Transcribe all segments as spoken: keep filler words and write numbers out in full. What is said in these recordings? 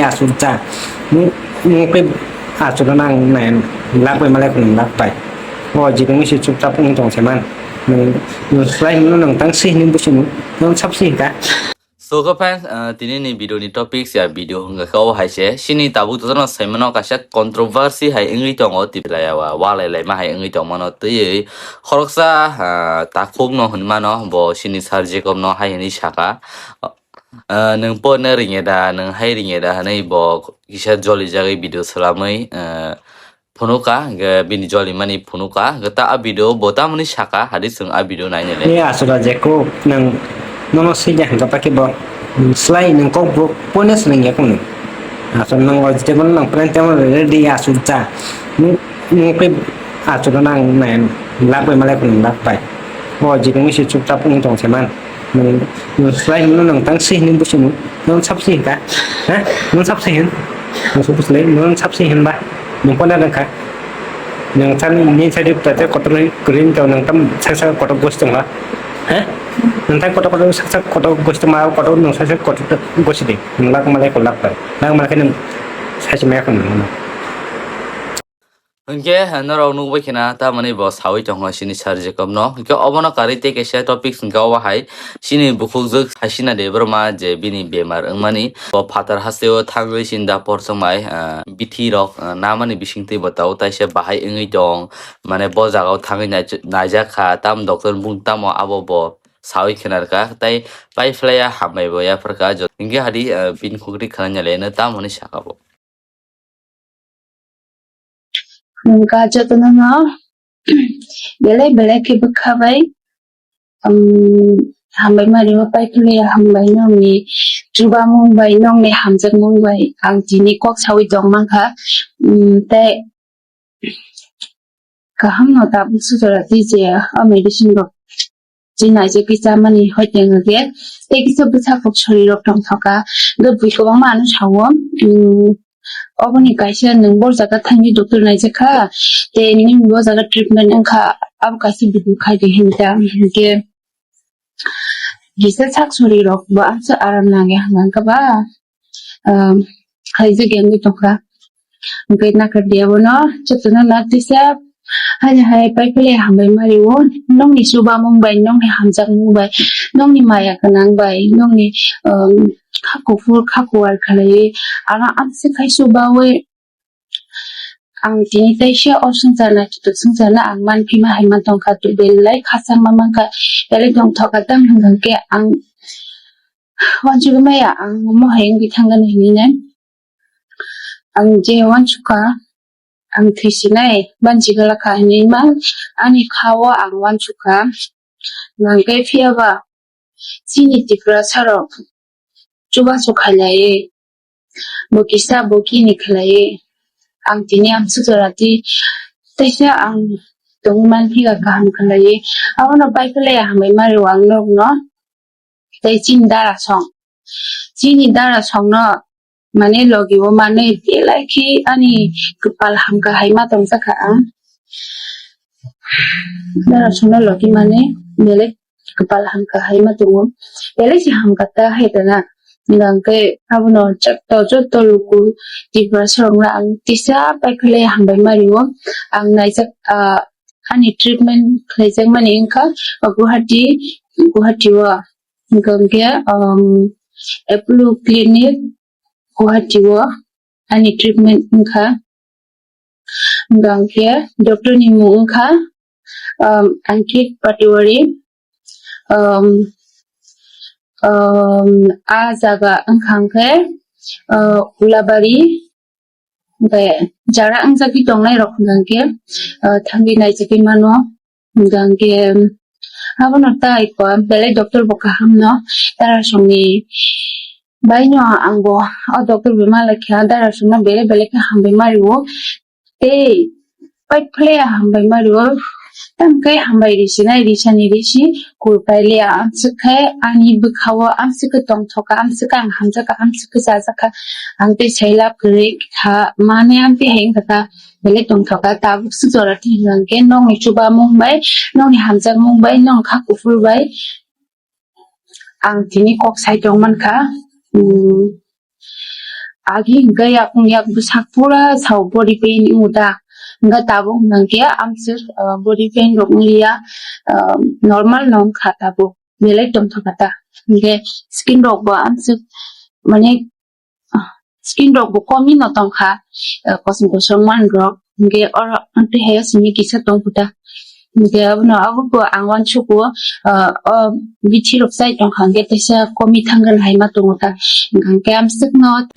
Asuk ja. Nwng, nwng khe asuk no ang nai lak bai malai khun lak bai. O jibini se chupchap wng tong se man. Nwng, nwng slai hwnno nwng tang si hwnwi busi nwng, nwng sab si hwnka. So, khe friends, uh, tini ni video ni topic ya video hwnka khe o hai se. Sini tabuk jotono saimano kaisa controversy hai wngwi tongo, tiplaya wa, walai laima hai wngwi tongmano twiwi. Khoroksa, uh, takhuk no hwnmano bo sini Sir Jacob no hai hwnwi saka. Uh, nwng porna ringya da, nwng hai ringya da hwnwi bo kisa jolijagwi video swlamwi, uh, phunukha, hwnkhe bini jolimani phunukha, hwnkhe ta a video bo tamoni saka, hadi chwng a video nainai le. Ni asura Jacob, nwng nono swijak hwnkha, ta khe bo, mm, slai nwng kok bo pono swrwngya kunu. Asura nwng o jebo nwng pran temo ready asuk ja. Nwng, nwng khe asura nang nai lak bai malai kunu lak bai. O jibini se chupchap wng tong se man. Nwng, nwng slai hwnno nwng tang si hwnwi busi nwng, nwng sab si hwnka? Ha? Nwng sab si hwn? Nwng sab si hwn ba? Nwng kono rwngkha? Nwng sani ni side pate kotor green to nwng tam sak sak kotor gosi tongla. Ha? Nwng tam kotor kotor sak sak kotor gosi tongma kotor nwng sak sak kotor gosi di. Nwng lak malai ko lak bai. Lak malai nwng sai se maya ko nwng. Hwnkhe, eh, norok nukbai khena tamoni bo sawi tongo sini Sir Jacob no. Hwnkhe obono karwi tei kaisa topic hwnkhe obo hai sini bukhukjwk Hasina Debbarma je bini bemar wngmani bo phatar hasteo thangwi sini da porsongbai, eh, bithi rok, eh, namani bisingtwi bo tabuk taisa bahai wngwi tong. Mane bo jagao thangwi nai-, naijak kha, tam doctor bung tamo abo bo sawi khna rwkha. Tai pai phlaiya hambai bo yapharkha. Hwnkhe hadi, eh, bini khukri khna nyaleno tamoni saka bo. Nwng kha jotono no belai belai khe bwkha bai, um, hambai mari o pai khe hambai nongni chubamung bai nongni hamjakmung bai ang tini kok sawi tong mankha, um, tei kaham no tabuk sujora twi je o medicine rok. Chini naijak khe chamani hoi teng khe tei kisa bwsa kok sori rok tong thoka. Hwnkhe bui kwbangma ano sao, um, oboni kaisa nwng bor jaga thangwi doctor naijak kha, tei nini bo jaga treatment wngkha, abo kaisa video khai di hinwi ta. Hinkhe kisa sak sori rok bo amsa aram nangya hwnka ba. um, khaijak ya wngwi tongkha. Hwnkhe nakardi abono jotono naktisa, haini hai pai phele hambai mari o, nongni chubamung bai, nongni hamjakmung bai, nongni maya gwnang bai, nongni, um, kha kuphur kha kuar khlaiwi ano amswk khai chubawi ang tini teisa o swngchar naithotok swngcharno ang manphima hai mantongkha, belai khachangma mankha, belai tongthokha tamo hwnkhe ang Wansugwi maya ang omo hai wngwi thangani hinwi nai. Ang je wansukha, ang thwisinai banchi glakha hinwi ma ani kha-o ang wansukha. Hwnkhe phiyaba chini Tiprasa rok chubachu khailaiwi, bo kisa bo kini khailaiwi, ang tini amswk jora twi teisa ang tongwi manphiya kaham khailaiwi. Abono pai khlai hambai mari o ang norokno. Tei chini dara song. Chini dara songno mane logi o mane belai khe ani kwpal hamkha hai ma tongjakha ang. Dara songno logi mane belai kwpal hamkha hai ma tongo. Belai se hamkha ta hai tana. Hwnkhe abono joto, joto luku Tiprasa rokno ang tisa pai khlai hambai mari o. Ang naijak, ah, ani treatment khlaijakmani wngkha Guwahati, Guwahati o. Hwnkhe, um, Apollo Clinic Guwahati o ani treatment wngkha. Hwnkhe doctor ni mung wngkha, um, Ankit Patiwari. Um, um, a jaga wngkha hwnkhe, uh, Ulabari. Hwnkhe jara wngjagwi tongnai rok hwnkha khe, ah, thangwi naijagwi mano. Hwnkha khe abono tai kok belai doctor bo kaham no, dara songni bai no ang bo o doctor bai ma lai kha, dara songno belai belai khe hambai ma rio. Tei pai phle hambai ma rio. Tamo khe hambai risi nai, risani risi, kur pai le amswk khe ani bwkha o amswk khe tongthok kha, amswk khe ang hamjak kha, amswk khe chajak kha, ang tei sai lab kwrwi kha, mane ang tei hai wngkha kha, belai tongthok kha, tabuk swk jora thwng hwnkhe nokni chubamung bai, nokni hamjakmung bai, nok kha kuphur bai, ang tini kok sai tong man kha. Hmm. Agi hwnkhe yakung yak bwsak pura sao body pain wngo ta. Hwnkhe tabuk hwnkhe amswk, ah, body pain rok wngliya, ah, normal no wngkha tabuk. Belai tongthok kha ta. Hwnkhe skin rok bo amswk, mane, ah, skin rok bo komi no tongkha, ah, kosom kosom man rok. Hwnkhe oro twi hai simi kisa tongkha ta. Hwnkhe abono abo bo ang uansugo, ah, o bithi rok chai tongkha hwnkhe teisa komi thangkhe hai ma tongo ta. Hwnkhe amswk no.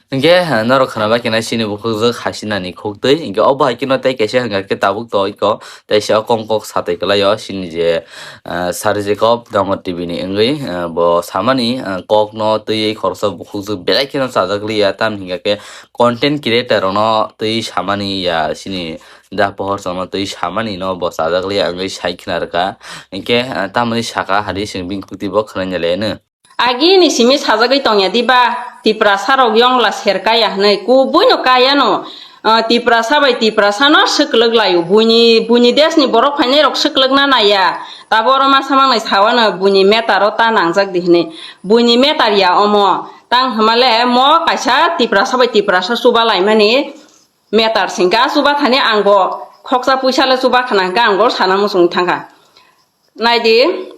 Hwnkhe, ah, norok khwnabai khe nai chini bukhukjwk hasinani khuktwi. Hwnkhe obo hai kheno tei kaisa hwnkha khe tabuk to iko. Tei se o kong kok satwi kwlaio chini je, ah, Sir Jacob Dongor T V ni wngwi, ah, bo samani, ah, kokno twiwi khoroksa bukhukjwk belai kheno chajak liya, tamni hwnkha khe content creator rokno twiwi samani ya chini da pohor chwngno twiwi samani no bo chajak liya wngwi sai khna rwkha. Hinkhe, ah, tamoni saka hari chwng bini khuktwi bo khwnaina le hwno. Agini simi sajagwi tongya diba, Tiprasa rok yongla ser kaya hwnwi, kubuino kaya no. Ah, Tiprasa bai Tiprasa no swklwk laio, buini, buini desh ni borok phainai rok swklwkna naiya. Tabo oro masa mangnai sawano buini meter o ta nangjak di hwnwi. Buini meter ya omo. Tang hwnmale mo kaisa Tiprasa bai Tiprasa chuba laimani meter singka chuba thani ang bo khoksa puisa le chuba khna hwnkhe ang bo sana muchung thangkha. Naidi,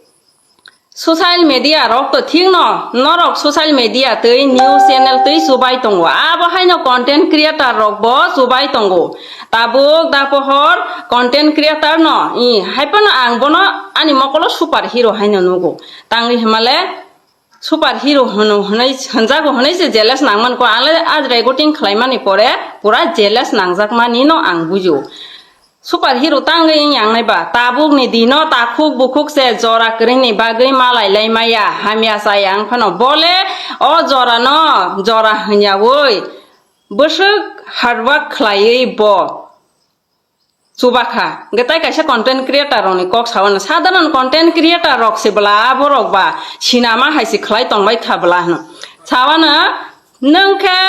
social media rok to thik no, norok social media twi news channel twi chubai tongo. Abo haino content creator rok bo chubai tongo. Tabuk da pohor content creator no, i, hai phano ang bono ani mokolo super hero haino nugo. Tangwi hwnmale super hero hwno hwnwi hwnjago hwnwi se jealous nangman ko. Ang le a recording khlaimani pore pura jealous nangjakmani no ang bujio. Super hero tangwi wng yang nai ba, tabuk ni dino takhuk bukhuk se jora kwrwng ni bagwi malai lai maya, hamya chaya wng phano. Bole o jora no jora hwnyawi bwswk hard work khlaiwi bo chuba kha. Hwnkhe tai kaisa content creator rok ni kok sao no, sadharon content creator rok se bwla borok ba sinama hai se khlai tong bai kha bwla hwno. Sao no, nwng khe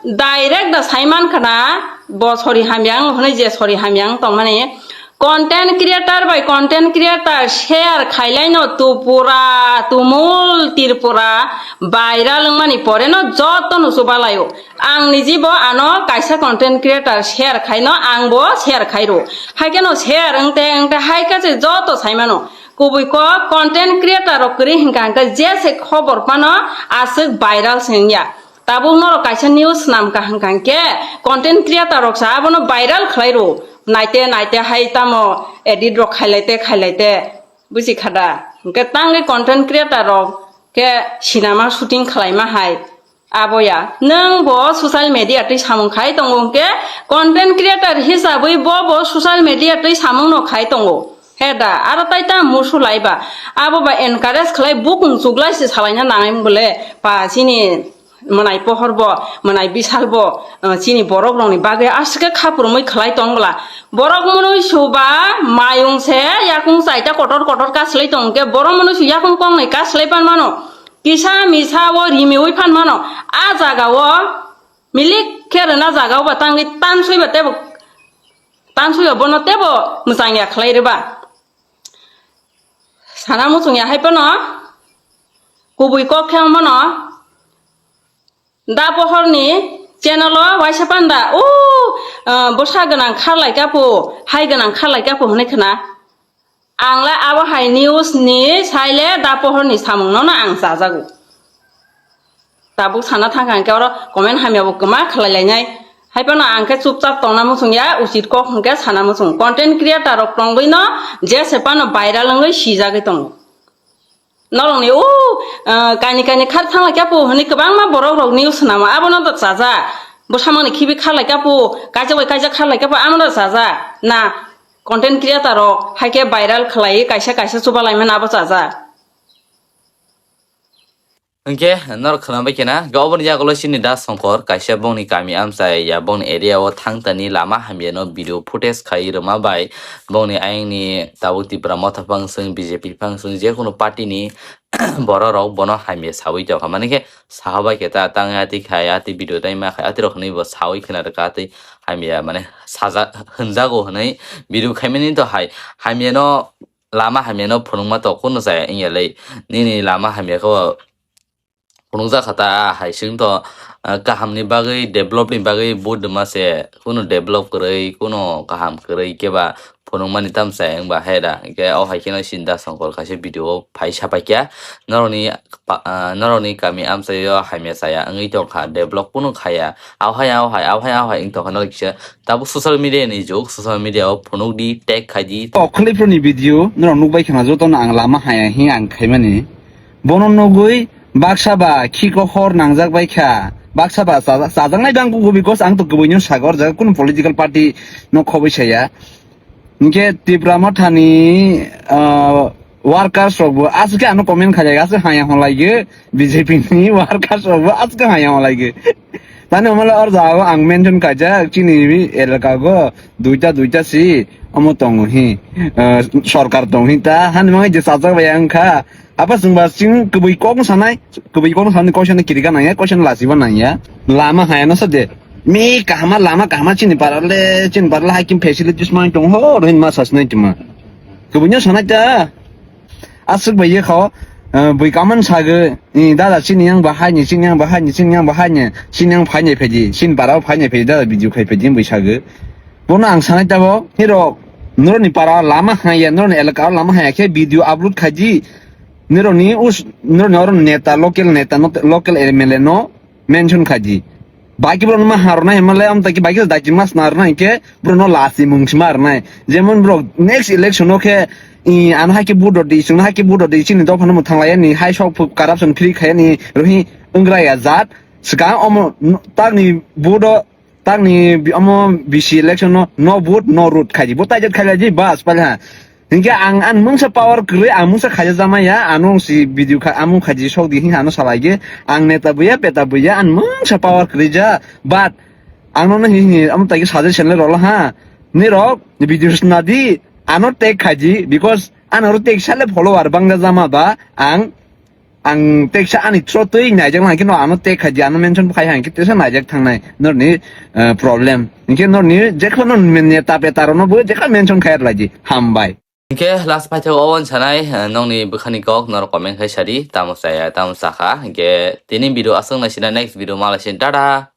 direct da sai man khana, bo sori hamya wng hwnwi je sori hamya wng tongmani. Content creator bai content creator share khailai no Tripura, tumul Tripura viral wngmani pore no joto no chuba laio. Ang nijibo ano kaisa content creator share khaino, ang bo share khairo. Haikhe no share wngte wngte haikhe se joto saimano. Kubui kok content creator rok kwrwi hwnkha hwnkhe je se khobor phano aswk viral se wngya. Tabuk norok kaisa news swnam kha hwnkha hwnkhe content creator rok sa abono viral khlai rw. Naite naite hai tamo edit rok khailai te khailai te. Buji kha da? Hwnkhe tangwi content creator rok khe sinama shooting khlaima hai. Abo ya, nwng bo social media twi samung khai tongo hwnkhe content creator hisabwi bo bo social media twi samung no khai tongo. He da, aro tai ta musu lai ba. Abo ba encourage khlai bukung chuklai se salaina nangnai bole pa chini mwnai pohor bo, mwnai bisal bo, uh, chini borok rokni bagwi aswk khe khapurumwi khlai tong bwla. Borok mwnwi su ba mayung se yakung chaita kotor kotor kaslai tong khe borok mwnwi su yakung kongnwi kaslai pan mano. Kisa misa o rimiwi phan mano. A jaga o milik khe rwna jaga o ba tangwi tanswi ba tebo, tanswi ba bono tebo mwchang ya khlai rwba. Sana muchung ya hai phano kubui kok khe mano. Da pohorni channel o waisa panda, o, ah, bwsa gwnang kharlai kapo, hai gwnang kharlai kapo hwnwi khna. Ang le abo hai news ni sai le da pohorni samung no no ang chajago. Tabuk sana thang kha hwnkhe oro comment hamya bo kwma khlai lainai. Hai phano ang khe chupchap tongna muchung ya, uchit kok hwnkhe sana muchung. Content creator rok tongwi no je se phano viral wngwi sijagwi tongo. Norokni o, ah, kaini kaini khar thanglaikha po hwnwi kwbangma borok rok news swnamo, abono da chajak. Bwsamani khibi kharlaikha po, kaijak bai kaijak kharlaikha po, amo da chajak. Na, content creator rok hai khe viral khlaiwi kaisa kaisa chubalaimani abo chajak. Hwnkhe norok khwnabai khe na, hwnkhe oboni yagulo chini Da Songkor kaisa bongni kami amchai ya bongni area o thangtani lama hamya no video footage khai rwma bai bongni ayangni tabuk Tipra Motha phangswng, B J P phangswng, jekunu party ni borok rok bono hamya sawi tongkha. Mani khe saha bai khe ta tang ati khai, ati video taima khai, ati rok hwnwi bo sawi khna rwkha, ati hamya mane sajak hwnjago hwnwi video khaimani to hai hamya no lama hamya no phunukma to kunu jaya wngya le nini lama hamya khe phunukjak kha ta hai chwng to, ah, kahamni bagwi, developni bagwi vote rwma se, kunu develop kwrwi, kunu kaham kwrwi khe ba phunukmani tamo chaya wng ba hai da. Hinkhe o hai kheno Sinda Songkol kaisa video o phai sapaikha, norokni pa-, ah, norokni kami amchaio hamya chaya wngwi tongkha, develop kunu khaya, ahoya ohai, ahoya ohai wng tongkha norok kisa. Tabuk social media ni jug, social media o phunuk di, tag khai di. O Khlipro ni video norok nukbai khna joto no ang lama haya hi ang khaimani. Bono nugwi baksa ba khiko hor nangjak bai kha. Baksa ba cha-, chajaknai bang kugo because ang to kwbui no sagor jaga kunu political party no khoboi saya. Hinkhe Tipra Motha ni, ah, workers rok bo aswk khe ano comment khaijak, aswk haya hwnlai khe B J P ni workers rok bo aswk khe haya hwnlai khe. Tani omole or jaga ang mention khaijak chini elaka go duita duita si omo tongo hi, ah, sorkar tong hi ta hani mangai je chajak bai ang kha. Apa chwng ba chwng kwbui kok sanai, kwbui kok sanai question kirika nangya, question lachiba nangya. Lama haya no sa de. Mi kahama lama kahama chini parale, chini parale hai kim facilities mai tong ho, rohin ma sasnai tuma. Kwbui no sanai ta. Aswk bai ye kho, eh, bui kaman sage, ni dada chini yang bahai ni, chini yang bahai ni, chini yang bahai ni, chini yang phai ni phaidi, chini parao phai ni phaidi, dada video khai phaidi bui sage. Bono ang sanai ta bo, hiro, noroni para lama haya, noroni elaka lama haya khe video upload khaidi. Nirokni us-, nirokni oro neta, local neta no, local M L A no mention khai di. Baki borok no ma harnai hwnmale, amtaki baki daki mas narnai hinkhe borok no lasi mung sima rwnai. Jemon borok next election o khe, i, ano hai khe vote rw di, chwngno hai khe vote rw di, chini dopha no mwthang laiya ni, hai sok phuk corruption free khaiya ni, rohi wngrai ya jat. Swkang omo n-, takni vote o Takni bi-, omo B C election no, no vote, no road khai di. Bo taijak khai lai di, bas, pali ha. Hinkhe ang, ang mungsa power kwrwi, ang mungsa khaijak jama ya, ano si video kha-, amung khaji sok di, hinkhe ano salai ge, ang neta buya, peta buya, ang mungsa power kwrwi ja, but ang no hi, hi, amo taigi suggestion le rolo ha. Ni rok, video sna di, ano tag khaji, because ano ro tag sale follower bangda jama ba, ang Ang teksa ani through twi naijak nang khe no ano tag khai di, ano mention khai hai khe tesa naijak thangnai norni, eh, problem. Hinkhe norni jekho no neta peta rok no bo jekha mention khai lai di. Hambai. Hinkhe last paithak o wan sanai, eh, nongni bwkhani kok norok comment khai sadi, tamo chaya, tamo chakha. Hinkhe tini video aswk naisina next video malaisin. Tada!